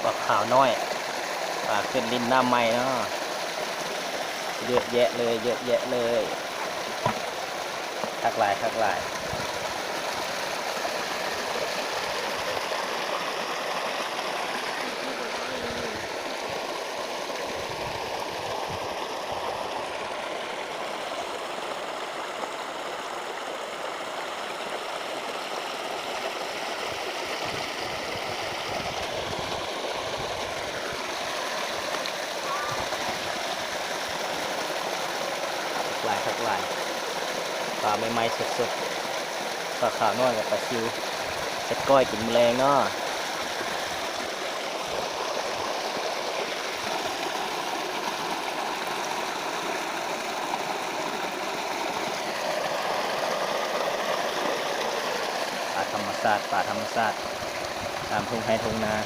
ປາຂາວນ້ອຍ ປາຂຶ້ນຫຼິ້ນນ້ຳໃໝ່ເນາະ ເຍອະແຍະເລີຍ ເຍອະແຍະເລີຍ ຄັກຫຼາຍ ຄັກຫຼາຍ. ຫຼາຍຄັກຫຼາຍ ປາໃໝ່ໆສົດໆ ປາຂາວນ້ອຍກັບປາຊິວ ເຮັດກ້ອຍກິນມື້ແລງເນາະ. ປາທຳມະຊາດ ປາທຳມະຊາດ ຕາມທົ່ງໄຮ່ທົ່ງນາ.